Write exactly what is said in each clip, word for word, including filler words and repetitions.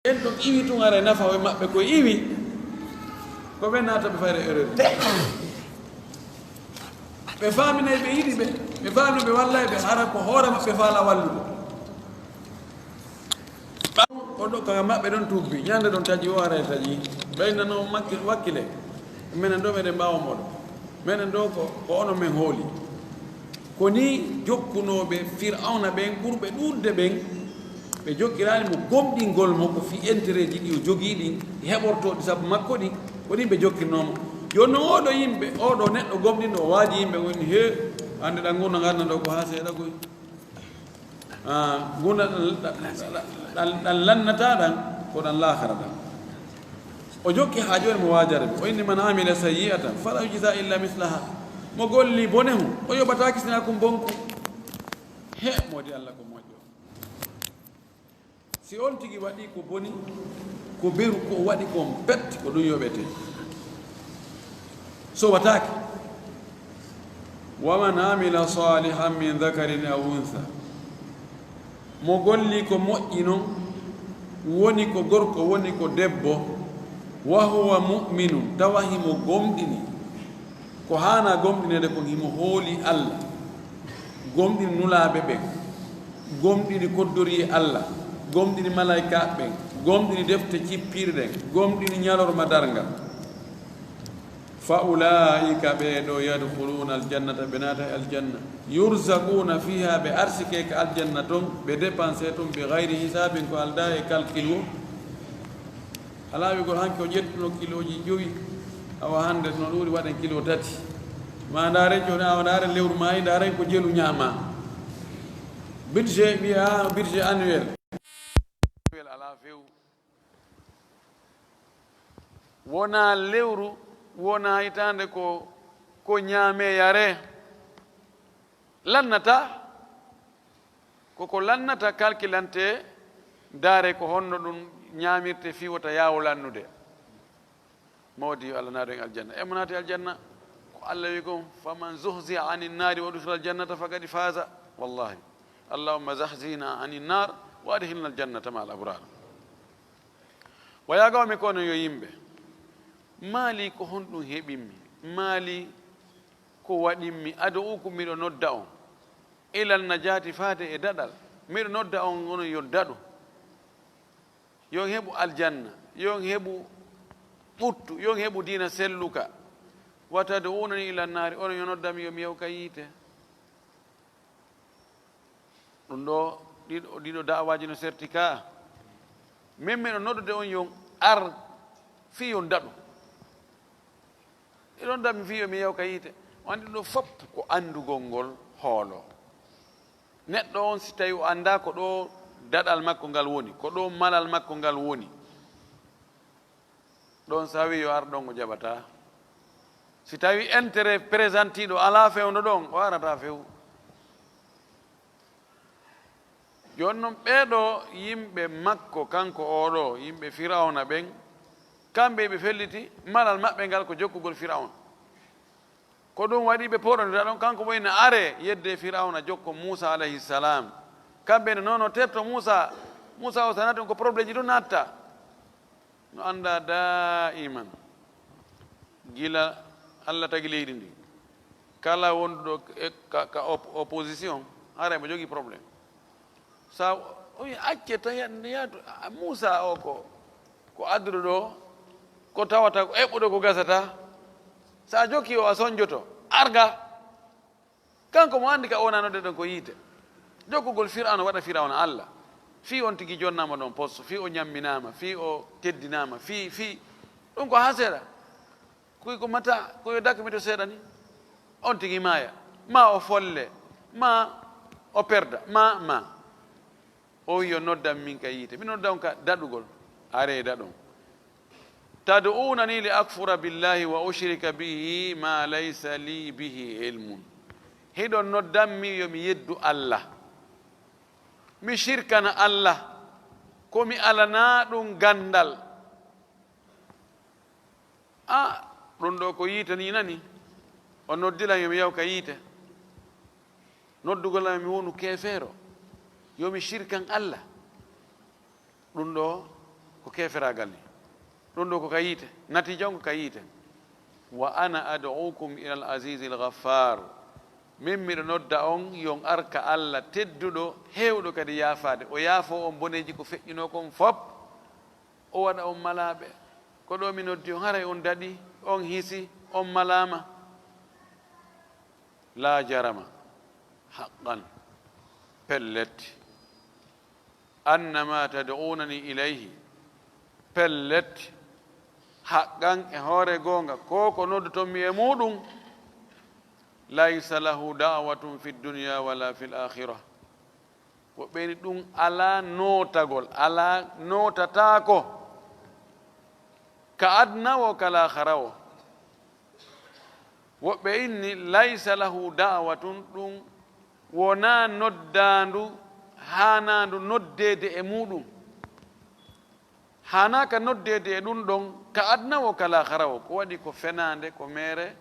Ɓen ɗon iwi tun, aray nafa e maɓɓe ko iwi, ko ɓe naata ɓe fayre erreur. Ɓe faaminay ɓe yiɗi ɓe, ɓe faami ɓe wallay ɓe, hara ko hoore maɓɓe faala wallude. Ɓawo o ɗo ka maɓɓe ɗon tubbi, ñande ɗon taƴi o aray taƴi, ɓeynano makki-, wakkile, menen ɗo meɗen ɓaawo moɗo, menen ɗo ko, ko onon men hooli. Ko nii jokkunooɓe Fir'awna ɓen ɓurɓe ɗuuɗde ɓen, ɓe jokkiraani mo gomɗingol mo ko fii intérêt ji ɗi o jogii ɗin, heɓortooɗi sabu makko ɗin, ko ɗin ɓe jokkirnoo mo. Jooni non oo ɗoo yimɓe, oo ɗoo neɗɗo gomɗinɗo, o waaji yimɓe, woni, "Hee, hannde ɗan ngurndan ngardan ɗoo ko haa seeɗa koy." Ah, ngurndan ɗan, ɗan, ɗan, ɗan lannataa ɗan, ko ɗan laakara ɗan. O jokki haa jooni mo waajara ɓe. O inni, "Man amila sayyi'atan fala yujza illa mislaha." Mo golli bonehu, o yoɓataa kisinaa kun bonku. He, moodi Alla ko moƴƴo. Si on tigi waɗi ko boni, ko beru ko o waɗi kon pet, ko ɗun yoɓete. So wataake. "Wa man amila salihan min dhakarin aw untha." Mo golli ko moƴƴi non, woni ko gorko, woni ko debbo, "wa huwa mu'minun", tawa himo gomɗini. Ko haana gomɗineede kon, himo hooli Alla, gomɗini nulaaɓe ɓen, gomɗini koddoriyee Alla, gomɗini malaykaaɓe ɓen, gomɗini defte cippiiɗe ɗen, gomɗini ñalorma darngal. "Fa ulaa'ika", ɓee ɗoo, "yadkhuluuna aljannata", ɓe naata e aljanna. "Yurzaquuna fiihaa", ɓe arsike ka aljanna ton, ɓe dépensé ton, "bi ghayri hisaabin", ko aldaa e calcul wo. Alaa wi'ugol hanki o ƴettuno kilooji jowi, awa hannde no ɗuuri waɗen kilo tati. Ma ndaaren jooni, awa ndaaren lewru maayi, ndaaren ko jelu ñaamaa. Budget, wi'a budget annuel. Annuel alaa few. Wonaa lewru, wonaa hitaande ko, ko ñaamee yaree. Lannataa. Ko ko lannata kalkilante, ndaare ko honno ɗum ñaamirte fii wota yaawo lannude. Mawdi yo Allah naadu en aljanna. E mo naati aljanna, ko Allah wi kon, "Faman zuhziha anin naari wa udkhila aljannata faqad faza." Wallahi. Allahumma zahzihna anin naar wa adkhilna aljannata ma al abrar. Wa yaa qawmi, kono yo yimɓe, maa lii ko honɗum heɓimmi? Maa lii ko waɗimmi? Ad'uukum, miɗo nodda on, ilal najaati, faade e daɗal. Miɗo nodda on, onon yo daɗu. Yo on heɓu aljanna, yo on heɓu ɓuttu, yo on heɓu diina selluka. Wa tad'uunani ilan naari, onon yo nodda mi yo mi yaw ka yiite. Ɗum ɗo, ɗiɗo, ɗiɗo da'awaaji no serti ka. Min, miɗo noddude on yo on ar fii yo on daɗu. Iɗon dami fii yo mi yaw ka yiite. Wandi ɗum ɗo fop ko anndugol ngol hoolo. Neɗɗo on, si tawi o anndaa ko ɗo daɗal makko ngal woni, ko ɗo malal makko ngal woni, ɗon so a wii yo ar ɗon, o jaɓataa. Si tawi intérêt présenté ɗo alaa fewndo ɗon, o arataa few. Jooni non, ɓee ɗoo yimɓe makko, kanko oo ɗoo, yimɓe Firawna ɓen, kamɓe ɓe felliti malal maɓɓe ngal ko jokkugol Firawna. Ko ɗum waɗi ɓe pooɗondira ɗon, kanko mo ina aree yedde Firawna, jokko Muusa alayhi salam. Kamɓe ne, non, non, terto Muusa. Muusa o sanata on ko problème ji ɗum natta. No anndaa daa'iman, gila Allah tagi leydi ndi, kala wonduɗo e ka, ka op-, opposition, hara mo jogii problème. Sa o wi, "Acce tan, ya-, yaadu." A, Muusa o ko, ko adduɗo ɗo, ko tawata ko eɓɓuɗo ko gasata. Sa jokki o, a sonjoto. Arga. Kanko mo anndi ka o wona nodde ɗon ko yiite. Jokkugol Firawna, waɗa Firawna Allah. Fii on tigi jonnaama ɗon poste, fii o ñamminaama, fii o teddinaama, fii, fii. Ɗum ko haa seeɗa. Kuy ko mata, ko yo dakmito seeɗa ni. On tigi maaya. Ma o folle, ma o perda, ma, ma. O wi, "Yo noddan min ka yiite." Mi nodda on ka daɗugol. Aree daɗon. "Tad'unani li akfura billahi wa ushrika bihi ma laysa li bihi ilmun." Hiɗon noddan mi yo mi yeddu Allah. Mi shirkana Allah. Ko mi alanaa ɗum ganndal. A, ɗum ɗo ko yiite ni nani. O noddilan yo mi yaw ka yiite. Noddugol am yo mi wonu keefeero. Yo mi shirkan Allah. Ɗum ɗo keferaagal ni. Ɗum ɗo ko ka yiite, natiija on ko ka yiite. "Wa ana ad'ukum ilal azizil ghaffar." Min miɗo nodda on, yon ar ka Alla tedduɗo, heewɗo kadi yaafaade. O yaafoo on boneeji ko feƴƴunoo kon fop. O waɗa on malaaɓe. Ko ɗo mi noddi on, haray on daɗi, on hisi, on malaama. "La jarama, haqqan, pellet, anna ma tad'unani ilayhi, pellet, haqqan, e hoore goonga, ko ko noddoton mi e muɗum, laysa lahu da'watun fi dunya wala fil akhirah." Woɓɓe ni ɗum alaa nootagol, alaa nootataako ka aduna o, ka laakhara o. Woɓɓe inni, "Laysa lahu da'watun", ɗum wonaa noddaandu haanaandu noddeede e muɗum. Haanaaka noddeede e ɗum ɗon ka aduna o, ka laakhara o. Ko waɗi ko fenaande, ko meere,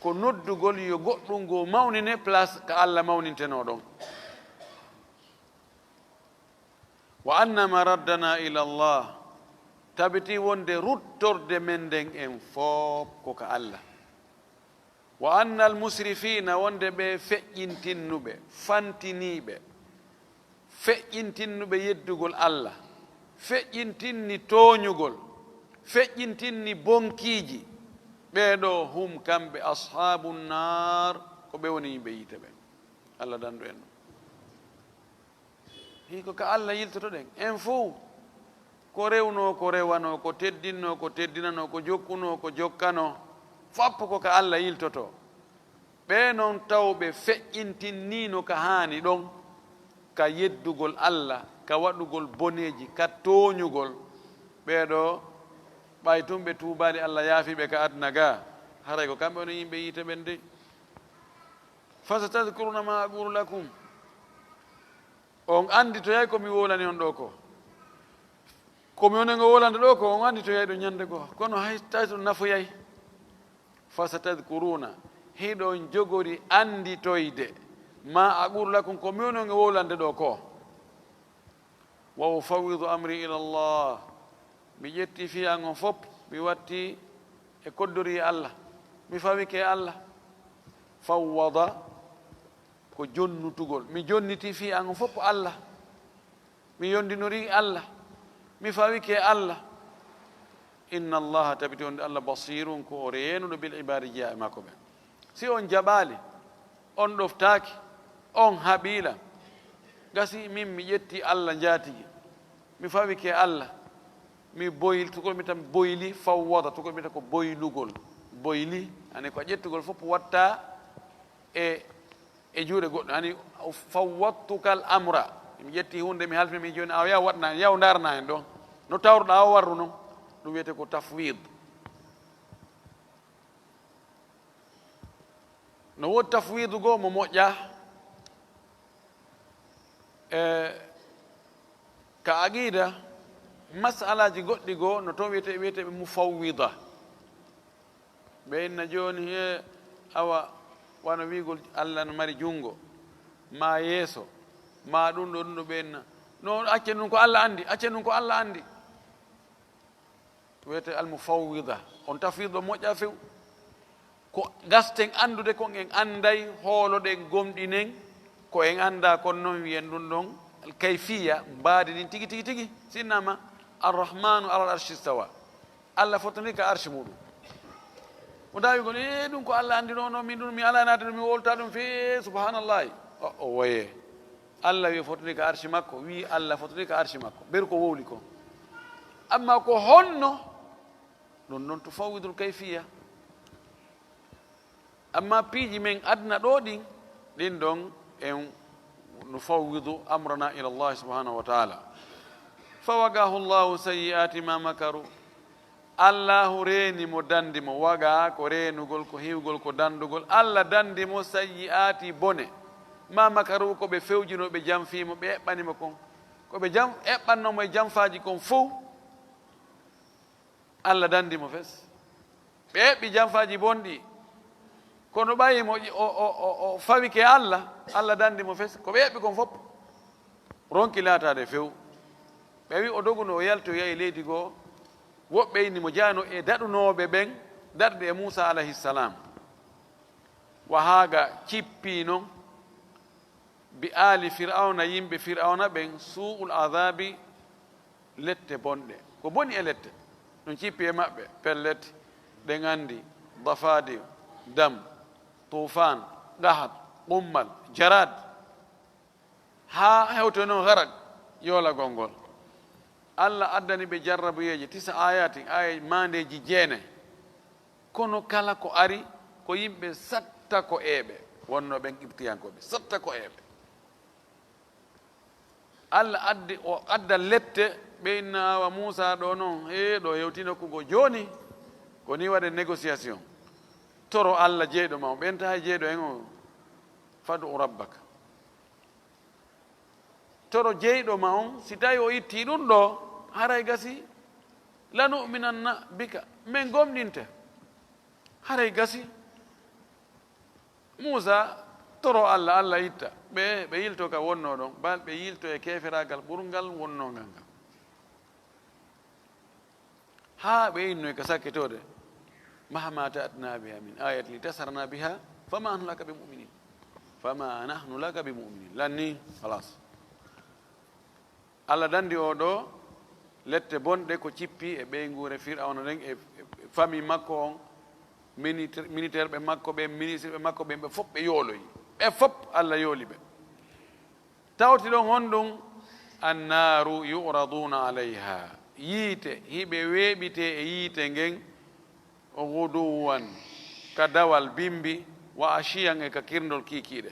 ko noddugol yo goɗɗum goo mawnine place ka Alla mawnintenoo ɗon. "Wa anna maraddana ila Allah", tabiti wonde ruttorde men nden en fof ko ka Alla. "Wa anna al musrifina", wonde ɓe feƴƴintinnuɓe, fantiniiɓe, feƴƴintinnuɓe yeddugol Alla, feƴƴintinni tooñugol, feƴƴintinni bonkiiji, ɓee ɗoo, "hum", kamɓe, "ashabu nnar", ko ɓe woni yimɓe yiite ɓe. Alla dandu en ɗum. Hii ko ka Alla yiltotoɗen, en fow. Ko rewnoo, ko rewanoo, ko teddinnoo, ko teddinanoo, ko jokkunoo, ko jokkanoo, fop ko ka Alla yiltotoo. Ɓee noon tawɓe feƴƴintinniino ka haani ɗon, ka yeddugol Alla, ka waɗugol boneeji, ka tooñugol, ɓee ɗoo, ɓay tun ɓe tuubaali, Alla yaafi ɓe ka aduna gaa, haray ko kamɓe woni yimɓe yiite ɓen dey. "Fasatadkuruna ma aqulu lakum." On annditoyay ko mi wowlani on ɗoo ko. Ko mi woni ngo wowlande ɗoo ko, on annditoyay ɗum ñande goo. Kono hay tawi ɗum nafoyay. "Fasatadkuruna", hiɗon jogori annditoyde, "ma aqulu lakum", ko mi woni ngo wowlande ɗoo ko. "Wa ufawwidu amri ila Allah", mi ƴetti fii an on fof, mi watti e koddori e Alla, mi fawike e Alla. Fawwada ko jonnutugol, mi jonniti fii an on fof Alla, mi yondinori Alla, mi fawike e Alla. "Inna Allaha", tabiti wonde Alla, "basirun", ko o reenuɗo, "bil ibadi", jeyaa e makko ɓen. Si on jaɓaali, on ɗoftaaki, on haɓiila, gasi min mi ƴetti Alla njaatigi, mi fawike Alla, mi boyli, tugol mi tan boyli, fawwada, tugol mi tan ko boylugol, boyli, ani ko a ƴettugol fof watta e, e juuɗe goɗɗo, ani fawwadtukal amra, mi ƴetti huunde, mi halfini, mi jooni, awa yaw waɗna en, yaw ndarna en ɗon, no tawruɗaa o warru non, ɗum wiyetee ko tafwid. No woodi tafwiidu goo mo moƴƴaa. E ka aqida, masalaaji goɗɗi goo no toon wiyetee, wiyeteeɓe mufawwida. Ɓe inna jooni, he, awa, wano wiigol Alla no mari junngo, maa yeeso, maa ɗum ɗo, ɗum ɗo, ɓe inna, no, acce ɗum ko Alla anndi, acce ɗum ko Alla anndi. Wiyetee almufawwida. On tafwid ɗo moƴƴaa few. Ko gasten anndude kon, en annday, hooloɗen, gomɗinen ko en anndaa kon, non wiyen ɗum ɗon alkayfiya, mbaadi ndin tigi, tigi, tigi. Si innama Arrahmanu alal arshi stawa. Alla fotondii ka arshi muɗum. Ko ndaawigol, "Ee, ɗum ko Alla anndi, non, non, min ɗum, mi alaa naade ɗum, mi wowlata ɗum fii, subhanallahi." O, o woyee. Alla wi fotondii ka arshi makko, wi Alla fotondii ka arshi makko. Beru ko wowli kon. Amma ko honno? Ɗum non tufawwidul kayfiya. Amma piiji men aduna ɗoo ɗin, ɗin ɗon en nufawwidu amrana ila Allah subhanahu wa ta'ala. Fa waqahu Allahu sayyi'ati ma makaru. Allahu reeni mo, dandi mo. Waqa ko reenugol, ko hiwgol, ko dandugol. Alla dandi mo sayyi'ati bone. Ma makaru, ko ɓe fewjinoo, ɓe janfii mo, ɓe eɓɓani mo kon. Ko ɓe jan-, eɓɓannoo mo e janfaaji kon fow, Alla dandi mo fes. Ɓe eɓɓi janfaaji bonɗi. Kono ɓayi mo, o, o, o, o fawike Alla, Alla dandi mo fes. Ko ɓe eɓɓi kon fof ronki laataade few. Ɓe wi o doguno, o yalti, o yahi leydi goo. Woɓɓe inni mo jaano e daɗunooɓe ɓen, daɗude e Muusaa alayhi salaam. Wa haaga cippii non bi aali Fir'awna, yimɓe Fir'awna ɓen, suu'ul adaabi, lette bonɗe. Ko boni e lette, ɗum cippi e maɓɓe, pellet, ɗen anndi, dafaadi, dam, tuufaan, qahat, qummal, jaraad, haa hewto noon garak, yoolagol ngol. Alla addani ɓe jarrabuyeeje, tisa aayaatin, aaya maandeeji jeenay. Kono kala ko ari, ko yimɓe satta ko eeɓe, wonnoo ɓen Qibtiyankooɓe, satta ko eeɓe. Alla addi, o adda lette, ɓe inna awa Muusaa ɗoo noon, hee, ɗoo hewti nokku goo jooni, ko nii waɗen négociation. Toro Alla jeyɗo ma on, ɓen tahay jeyɗo en o, fad'u rabbaka. Toro jeyɗo ma on, si tawi o ittii ɗum ɗoo, haray gasi, lanu'minanna bika, men gomɗinte. Haray gasi. Muusaa toro Alla, Alla itta. Ɓe, ɓe yilto ka wonnoo ɗon, bal ɓe yilto e keeferaagal ɓurngal wonnoo ngal ngal. Haa ɓe innoy ka sakkitoode, "Mahma ta'tina biha min ayatin litasharana biha, fama nahnu laka bi mu'minin. Fama nahnu laka bi mu'minin." Lanni, halas. Alla danndi oo ɗoo lette bonɗe ko cippi e ɓeynguure Fir'awna nden e, e, e famille makko on, minit-, militaire ɓe makko ɓen, ministre ɓe makko ɓen, ɓe fof ɓe yooloyi. Ɓe fof Alla yooli ɓe. Tawti ɗon honɗum? "Annaaru yu'raduuna alayha." Yiite, hiɓe weeɓitee e yiite ngen, ghuduwwan, ka dawal bimbi, wa ashiyan, e ka kirndol kiikiiɗe.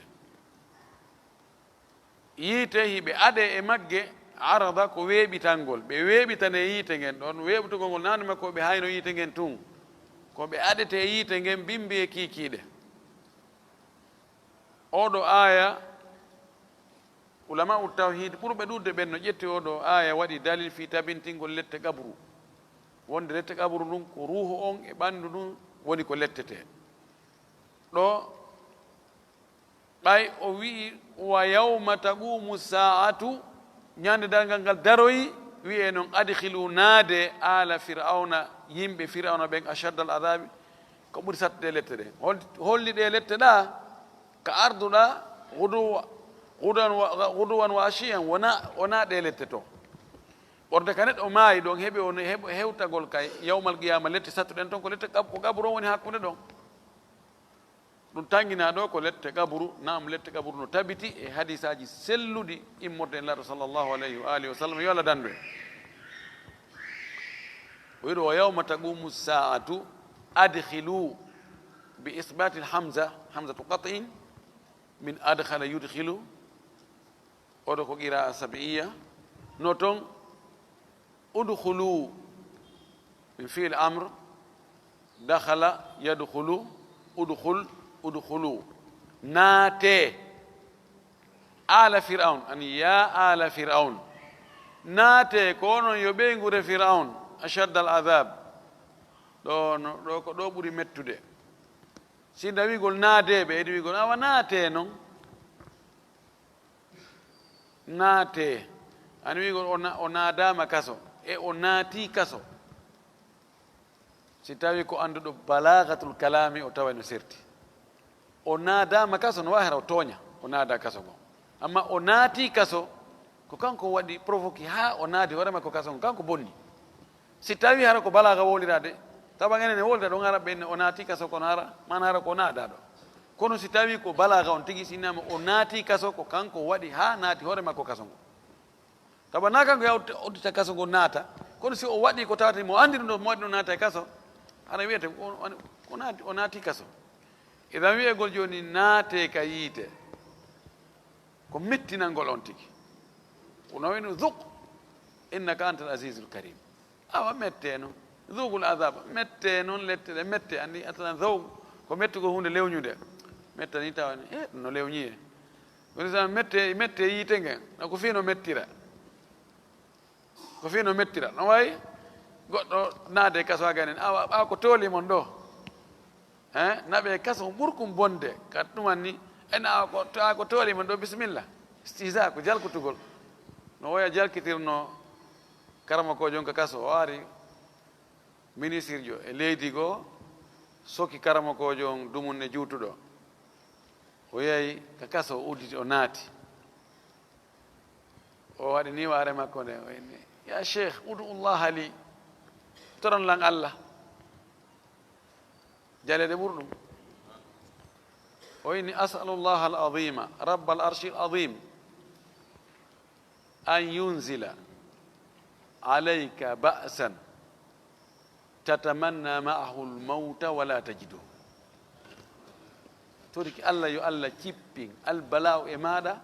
Yiite hiɓe aɗee e magge, arada ko weeɓitangol. Ɓe weeɓitanee yiite ngen ɗon, weeɓtugol ngol naane makko ɓe hayno yiite ngen tun. Ko ɓe aɗetee yiite ngen bimbi e kiikiiɗe. Oo ɗoo aaya, ulamaa'u tawhiid ɓurɓe ɗuuɗde ɓen no ƴetti oo ɗoo aaya waɗi dalil fii tabintingol lette qabru. Wonde lette qabru ndun ko ruuhu on e ɓanndu ndun woni ko lettetee. Ɗoo, ɓay o wi'i, "Wa yawma taqumu saa'atu", ñande darngal ngal daroyi, wi'ee non, "Adkhilu", naade, "aala Fir'awna", yimɓe Fir'awna ɓen, "ashaddal adaabi", ko ɓuri sattude lette ɗen. Hol-, holli ɗee lette ɗaa, ka arduɗaa, ghuduwa-, ghuduwan wa, ghuduwan wa ashiyan, wonaa, wonaa ɗee lette to. Ɓorde ka neɗɗo maayi ɗon, heɓi on heɓ-, hewtagol ka yawmal qiyaama, lette sattuɗen ton ko lette qab-, ko qabru on woni hakkunde ɗon. Ɗum tanngina ɗo ko lette qabru, naam, lette qabru no tabiti e hadiisaaji selluɗi immorde e Nulaaɗo sallallahu alayhi wa alihi wa sallam, yo Allah dandu en. O wiɗo, "Wa yawma taqumu saa'atu adkhilu", bi isbatil hamza, hamzatu qat'in, min adkhala yudkhilu, oɗo ko qira'a sab'iyya, no ton, "Udkhulu", min fi'il amr, dakhala yadkhulu, udkhul, udkhulu. Naatee. Aala Fir'awn, ani yaa aala Fir'awn. Naatee, ko onon yo ɓeynguure Fir'awn, ashaddal adhab. Ɗo no, ɗo ko ɗo ɓuri mettude. Si nda wi'gol naadee ɓe, edi wi'gol, "Awa naatee non." Naatee. Ani wi'gol o na-, o naadaama kaso, e o naatii kaso. Si tawi ko annduɗo balaagatul kalaami, o taway no serti. O naadaama kaso, no waawi hara o tooña, o naada kaso goo. Amma o naatii kaso, ko kanko waɗi provoqué haa o naadi hoore makko kaso ngoo, kanko bonni. Si tawi hara ko balaaga wowliraade, tawa enen ne wowlira ɗon hara ɓen o naati kaso, kono hara, maana hara ko naada ɗo. Kono si tawi ko balaaga on tigi, si innama o naati kaso, ko kanko waɗi haa naati hoore makko kaso ngo. Tawa na kanko yaw-, uddita kaso ngo naata. Kono si o waɗi ko tawata mo anndi ɗum ɗo, mo waɗi ɗum naata e kaso, hara wiyete o, o, o naati, o naati kaso. Idan wiyegol jooni naate ka yiite. Ko mettinangol on tigi. Kono wino, "Dhuq, innaka antal azizul karim." Awa mette non. "Dhuqul adhaba." Mette non lette ɗe mette. Anndi atalan dhawq ko mettugol huunde lewñude. Mette ni tawa ni, "Eh, ɗum no lewñi e." Woni sa mette, mette yiite nge. Na ko fii no mettira. Ko fii no mettira. No wayi goɗɗo naade e kaso haa ganen. Awa, ɓaawo ko tooli mon ɗo. Hein? Naɓe kaso ɓurkum bonde. Ka ɗuman ni, en a ko, to a ko tooli mon ɗo, bismillah. Istihza ko jalkutugol. No woya jalkitirno Karamokoojo on ka kaso, o ari ministirjo e leydi goo, soki karamokoojo on dumunne juutuɗo. O yahi ka kaso, o udditi, o naati. O waɗi ni waare makko nde, o inni, "Ya Sheikh, udu Allaha li, toran lan Allah." Jaleeɗe ɓuri ɗum. O inni, "As'alu Allaha al-azima, rabbal arshil azim, an yunzila alayka ba'san tatamanna ma'ahu al-mawta wa la tajidu." Toriki Allah, yo Allah cippin albala'u e maaɗa,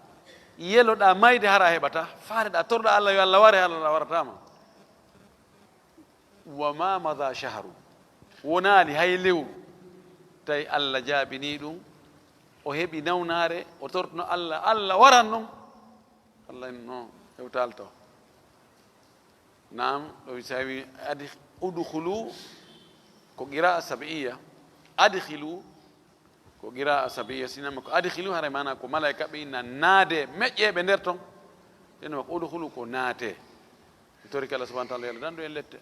yeloɗaa mayde hara a heɓataa, faaleɗaa, torɗaa Allah yo Allah ware, Allah warataa ma. Wa ma mada shahru, wonaali hay lewru, tawi Allah jaabinii ɗum, o heɓi nawnaare, o tortuno Allah, Allah waran ɗum. Allah en no hewtal to. Naam, ɗo wi sawi adi-, udkhulu ko qira'a sab'iyya, adkhilu ko qira'a sab'iyya, sinama ko adkhilu, hare maana ko malaa'ika ɓe inna naade, meƴƴe ɓe nder ton. Sinama ko udkhulu ko naate. Mi torike Allah subhanahu wa ta'ala yo Allah dandu en lette.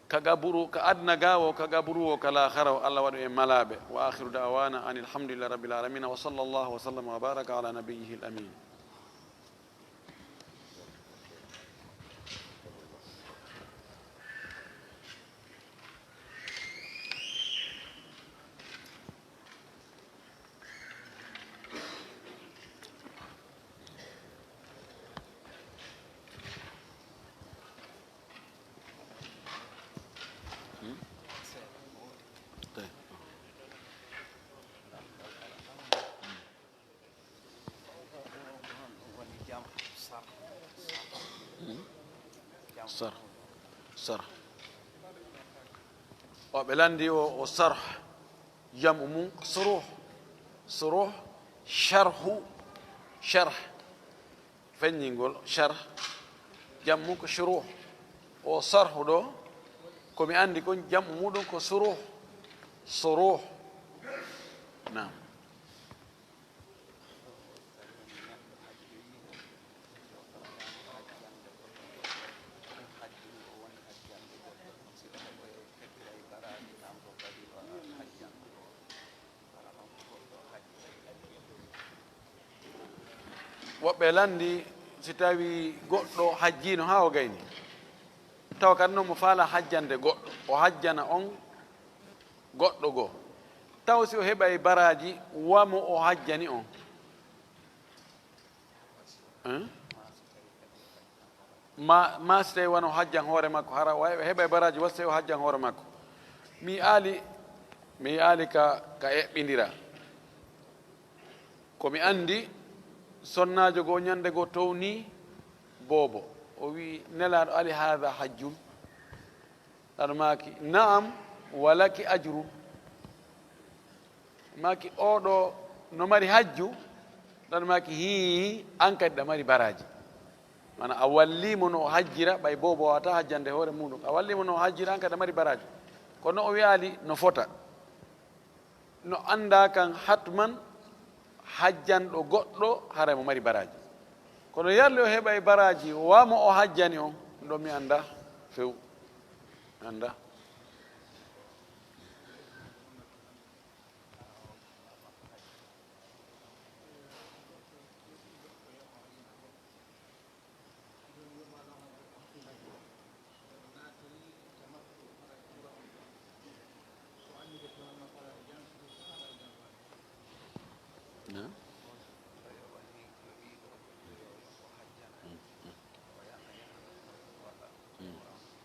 Ka gaburu, ka aduna ga wo, ka gaburu wo, ka laakhara wo, Allah waɗu en malaaɓe. Wa akhiru da'wana anil hamdulillahi rabbil alamin. Wa sallallahu wa sallama wa baraka ala nabiyyihil amin. Sarh. Sarh. O ɓe lanndi o, o sarh. Jam'u mum ko suruh. Suruh, sharhu, sharh. Feññingol, sharh. Jam'u mum ko shuruh. O sarhu ɗo, ko mi anndi kon, jam'u muɗum ko suruh. Suruh. Naam. Woɓɓe lanndi, si tawii goɗɗo hajjiino haa o gayni, tawa kadi noon mo faalaa hajjande goɗɗo, o hajjana on goɗɗo goo, taw si o heɓay baraaji wa mo o hajjani on? Hein? Ma, ma si tawii wano hajjan hoore makko, hara o heɓay baraaji wa si tawii o hajjan hoore makko. Mi aali, mi aali ka, ka eɓɓindira. Ko mi anndi, sonnaajo goo ñannde goo townii boobo. O wi'i, "Nelaaɗo, ali haadha hajjun?" Ɗaɗo maaki, "Na'am, wa laki ajrun." Maaki, "Oo ɗoo no mari hajju?" Ɗaɗo maaki, "Hii, an kadi ɗa mari baraaji." Maanaa a wallii mo no o hajjira, ɓay boobo waawataa hajjande hoore muuɗum. A wallii mo no o hajjira, an kadi ɗa mari baraaji. Kono o wi'aali no fota. No anndaa kan hatman hajjanɗo goɗɗo, haray mo mari baraaji. Kono yalla o heɓay baraaji wa mo o hajjani on, ɗum ɗoo mi anndaa few. Mi anndaa.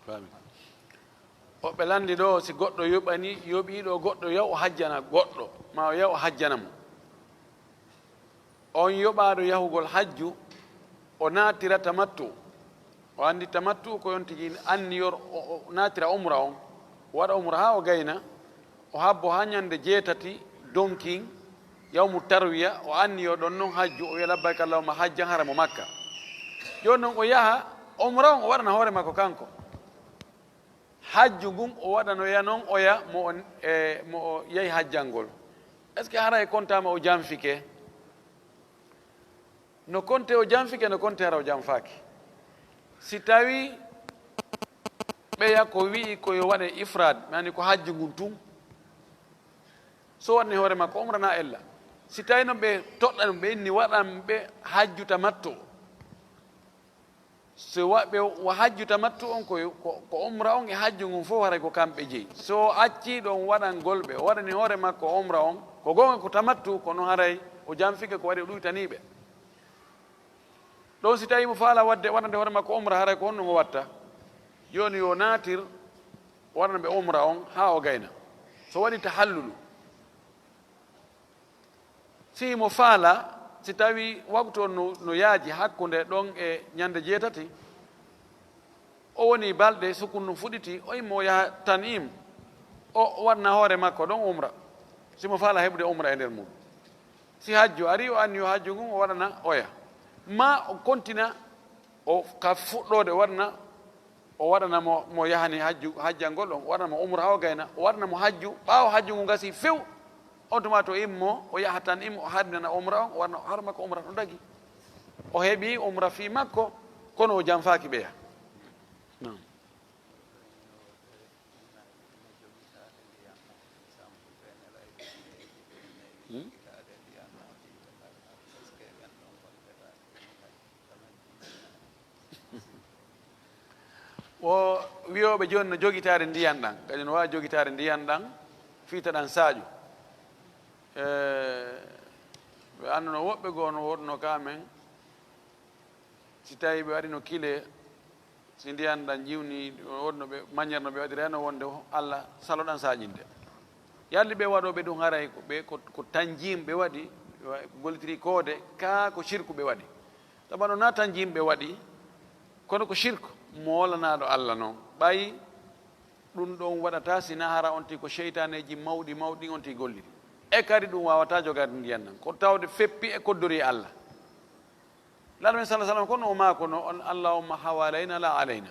Faami. Woɓɓe lanndi ɗoo, si goɗɗo yoɓani, yoɓii ɗoo goɗɗo, yaw o hajjana goɗɗo, maa o yaw o hajjana mo. On yoɓaaɗo yahugol hajju, o naatira tamattu. O anndi tamattu ko yon tigi anniyor, o, o naatira umra on. O waɗa umra haa o gayna, o habbo haa ñannde jeetati donkin, yawmu tarwiya, o anniyo ɗon non hajju, o wi'a, "Labbayka Allahumma hajjan," hara mo Makka. Jooni non o yaha, umra on o waɗana hoore makko kanko. Hajju ngun o waɗanoya non oya mo o, e, mo o yahi hajjangol. Est-ce que haray kontaama o janfike? No konte o janfike, no konte hara o janfaaki. Si tawii Ɓeya ko wi'i ko yo waɗe ifraad, maani ko hajju ngun tun. So waɗani hoore makko umra na ella. Si tawi noon ɓe toɗɗa ɗum, ɓe inni waɗan ɓe hajju tamattu. So wa-, ɓe wa hajju tamattu on ko, ko, ko umra on e hajju ngun fof haray ko kamɓe jeyi. So acci ɗon waɗangol ɓe, o waɗani hoore makko umra on, ko goonga ko tamattu, kono haray o janfike ko waɗi o ɗuytanii ɓe. Ɗon si tawi mo faala waɗde, waɗande hoore makko umra, haray ko honno o watta? Jooni yo naatir waɗana ɓe umra on haa o gayna. So waɗi tahallulu, si mo faala, si tawi waktu on no, no yaaji hakkunde ɗon e ñande jeetati, o woni balɗe sukun ɗum fuɗiti, o immo o yaha Tan'im, o waɗna hoore makko ɗon umra. Si mo faala heɓude umra e nder mum. Si hajju ari, o anniyo hajju ngun, o waɗana oya. Ma o kontina, o ka fuɗɗoode o waɗana, o waɗana mo, mo yahani hajju, hajjangol on, o waɗana mo umra haa o gayna, o waɗana mo hajju, ɓaawo hajju ngun gasi few, on tuma to immo, o yaha Tan'im, o haddinana umra on, o waɗana hoore makko umra ɗon dagi. O heɓi umra fii makko, kono o janfaaki ɓeya. Naam. Hmm? O wiyooɓe jooni no jogitaade ndiyan ɗan, kadi no waawi jogitaade ndiyan ɗan, fiita ɗan saaju. E, ɓe annduno woɓɓe goo no wonno ka men, si tawi ɓe waɗino kile, si ndiyan ɗan jiwni, wonno ɓe, manière no ɓe waɗirayno wonde Allah salo ɗan saaƴinde. Yalli ɓe waɗooɓe ɗum haray ko ɓe, ko, ko tanjiim ɓe waɗi, ɓe wa-, gollitiri koode, kaa ko sirku ɓe waɗi. Tabano na tanjiim ɓe waɗi, kono ko sirku, moolanaaɗo Allah non. Ɓay ɗum ɗon waɗata si na hara on ti ko seytaaneeji mawɗi, mawɗi on ti golliri. E kadi ɗum waawata jogaade ndiyan ɗan. Ko tawde feppi e koddori Allah. Laɗo men sala sallam kono o maako no on, "Allahumma hawalayna la alayna."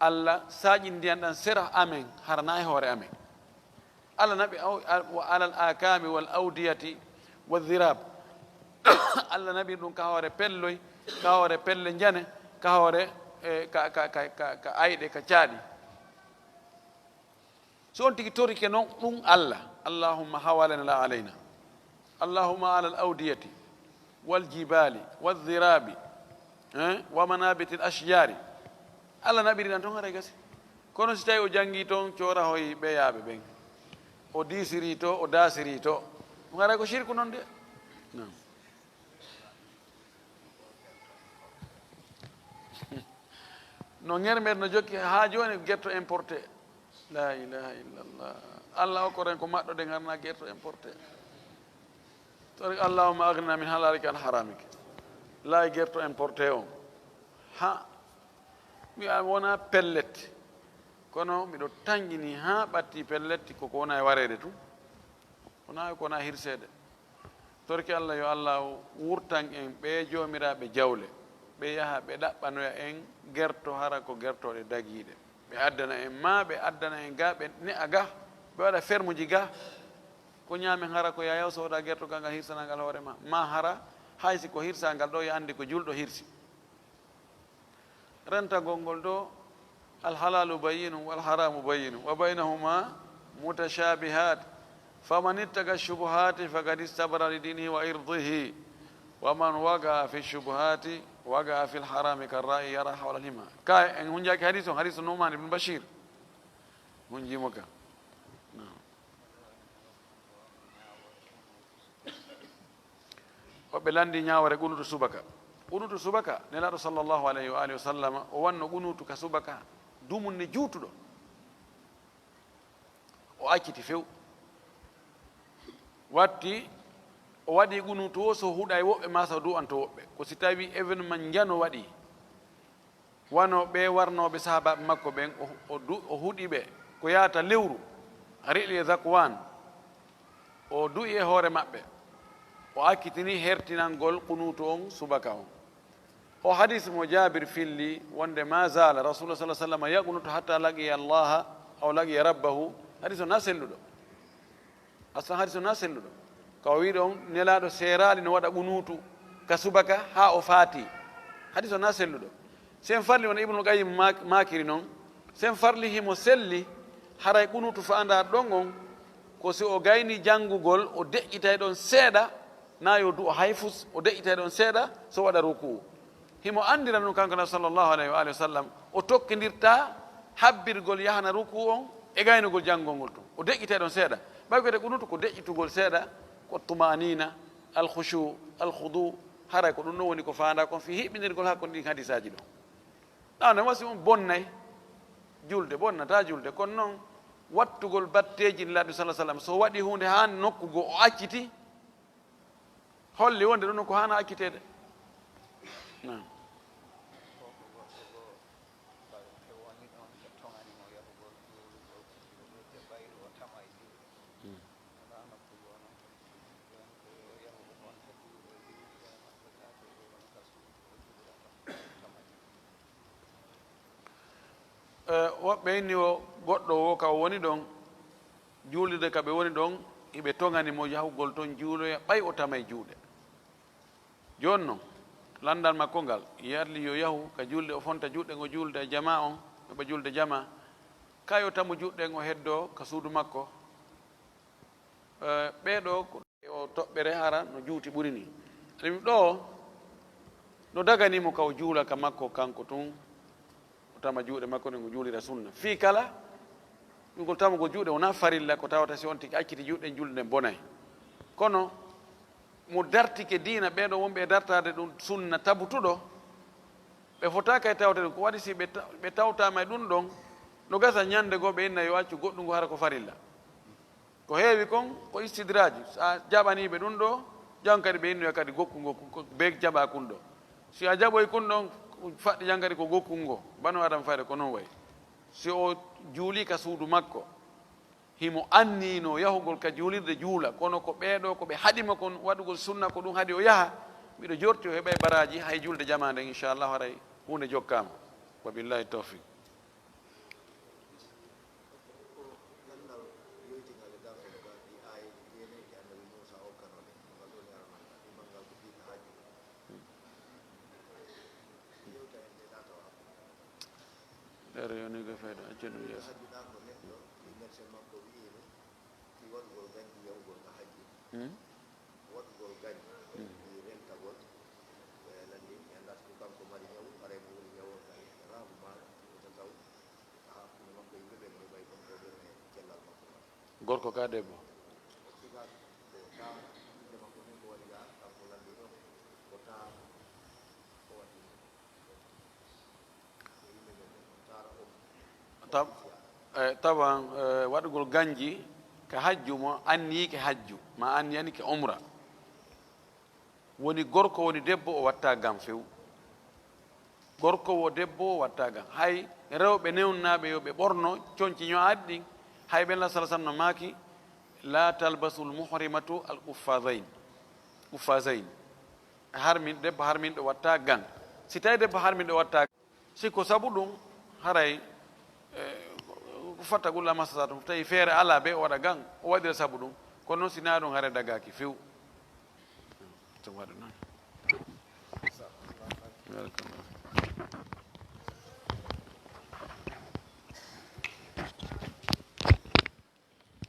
Allah saaƴi ndiyan ɗan sera amen, hara na e hoore amen. Allah naɓi aw-, al-, wa alal akami wal awdiyati wa dhirab. Allah naɓi ɗum ka hoore pelloy, ka hoore pelle njane, ka hoore, eh, ka, ka, ka, ka, ka ayɗe, ka caaɗi. So on tigi torike non ɗum Allah, "Allahumma hawalana la alayna, Allahumma alal awdiyati wal jibali wal dhirabi, eh, wa manabiti al ashjari." Allah naɓiri ɗan ton haray gasi. Kono si tawi o jangi ton coorahoy ɓeyaaɓe ɓen, o diisiri to, o daasiri to, ɗum haray ko shirku non de. Naam. No ŋermeer no jokki haa jooni, guerre importé. La ilaha illallah. Allah okkoren ko maɗɗoɗen harna guerre importé. Tori, "Allahumma aghnina min halalika an haramika." Lay guerre importé on. Ha. Mi a wona pellet. Kono miɗo tanjini haa ɓatti pellet ko ko wona e wareede tun. Wona ko wona hirseede. Torki Allah, yo Allah wurtan en ɓee joomiraaɓe jawle, ɓe yaha ɓe ɗaɓɓanoya en gerto, hara ko gertooɗe dagiiɗe. Ɓe addana en, maa ɓe addana en ga, ɓe ne'a ga, ɓe waɗa fermuji ga. Ko ñaamen hara ko yayaw sooda gerto ga, ngal hirsana ngal hoore ma. Maa hara, hay si ko hirsa ngal ɗo, yo anndi ko julɗo hirsi. Rentagol ngol ɗo, "Al halalu bayyinun wal haramu bayyinun wa baynahuma mutashabihat, faman ittaqa shubuhati faqad istabra li dinihi wa irdihi, wa man waqa fi shubuhati waqa fi al harami karra'i yara hawla al hima." Ka en hunjaaki hadis on, hadis Nu'man ibn Bashir. Hunjimo ka. Woɓɓe lanndi ñaawore qunuutu subaka. Qunuutu subaka, Nelaaɗo sallallahu alayhi wa alihi wa sallama, o wanno qunuutu ka subaka, dumunne juutuɗo. O acciti few. Watti, o waɗi qunuutu o so huɗay woɓɓe, maa so du'anto woɓɓe. Ko si tawi événement njano waɗi. Wano ɓee warnooɓe sahaabaaɓe makko ɓen, o, o du-, o huɗi ɓe ko yaata lewru, ri'li Zakwan, o du'i e hoore maɓɓe, o accitini hertinangol qunuutu on subaka on. O hadis mo Jaabir filli wonde, "Ma zaala Rasulullah sallallahu alaihi wasallam yaqnutu hatta laqiya Allaha aw laqiya rabbahu." Hadis on na selluɗo. Aslan hadis o na selluɗo. Ka o wi'i ɗon, Nelaaɗo seeraali no waɗa qunuutu ka subaka haa o faati. Hadis o na selluɗo. Sen farli, wano Ibnul Qayyim maak-, maakiri non, sen farli himo selli, haray qunutu faandaa ɗon on, ko si o gayni janngugol, o deƴƴitay ɗon seeɗa, naa yo du'o hay fus, o deƴƴitay ɗon seeɗa, so waɗa ruku'u. Himo anndira non kanko na sallallahu alayhi wa alihi wa sallam, o tokkindirta habbirgol yahana ruku'u on e gaynugol janngol ngol tun. O deƴƴitay ɗon seeɗa. Ɓay ko wiyetee qunutu ko deƴƴitugol seeɗa, ko tuma'anina, al khushu, al khudu, haray ko ɗun ɗon woni ko faandaa kon fii hiɓɓindirgol hakkunde ɗin hadiisaaji ɗon. Ɗaano wasi on bonnay julde, bonnataa julde, kono non wattugol batteeji Nelaaɗo sallallahu alayhi wa sallam, so waɗi huunde haa nokku goo o acciti, holli wonde ɗun ko haana acciteede. Naam. Eh, woɓɓe inni o goɗɗo wo ka o woni ɗon, juulirde ka ɓe woni ɗon, hiɓe toŋani mo yahugol ton juuloya, ɓay o tamay juuɗe. Jooni non, lanndal makko ngal, yarli yo yahu ka juulde, o fonta juuɗe, o juulda e jamaa on, heɓa juulde jamaa. Kay o tamu juuɗe, o heddoo ka suudu makko. Eh, ɓee ɗoo ko o toɓɓere hara no juuti ɓuri nii. Ɗum ɗoo no daganii mo ka o juula ka makko kanko tun, o tama juuɗe makko ɗen o juulira sunna. Fii kala, ɗum ngol tamugol juuɗe wonaa farilla, ko tawata si on tigi acciti juuɗe ɗen, julde nden bonay. Kono mo dartike diina, ɓee ɗoo wonɓe e dartaade ɗum sunna tabutuɗo, ɓe fotaaka e tawde ɗum. Ko waɗi si ɓe ta-, ɓe tawtaama e ɗum ɗon, no gasa ñande goo ɓe inna yo accu goɗɗum ngu hara ko farilla. Ko heewi kon ko istidraaji. So a jaɓanii ɓe ɗum ɗoo, jan kadi ɓe innoya kadi gokku ngokku, ko ɓe jaɓaa kun ɗoo. Si a jaɓoyi kun ɗon, faɗɗi jan kadi ko gokku ngo. Banu Adama fayde ko non wayi. Si o juulii ka suudu makko, himo anniino yahugol ka juulirde juula, kono ko ɓee ɗoo ko ɓe haɗi mo kon waɗugol sunna, ko ɗum haɗi o yaha, miɗo jorti o heɓay baraaji hay juulde jamaa nden, inchallahu, haray huunde jokkaama. Wa billahi tawfiq. Ɗeere yoni ko fayda, accen ɗum yeeso. Hmm? Gorko ka debbo? Tab-, eh, taban, eh, waɗugol ganji ka hajju mo anniyi ke hajju, ma anniyani ke umra. Woni gorko, woni debbo, o watta gam few. Gorko wo debbo, o watta gam. Hay rewɓe newnaaɓe yo ɓe ɓorno conci ño'aaɗi ɗin, hay ɓen la sallallahu alayhi wa sallam no maaki, "La talbasul muhrimatu al quffazayn." Quffazayn. Harmin, debbo harminɗo watta gam. Si tawi debbo harminɗo watta, si ko sabu ɗum, haray, eh, ko fatta gulla massa sa ɗum, tawi feere alaa be o waɗa gam, o waɗira sabu ɗum. Kono noon si naa ɗum, haray dagaaki few. Ɗum waɗa noon. Welcome.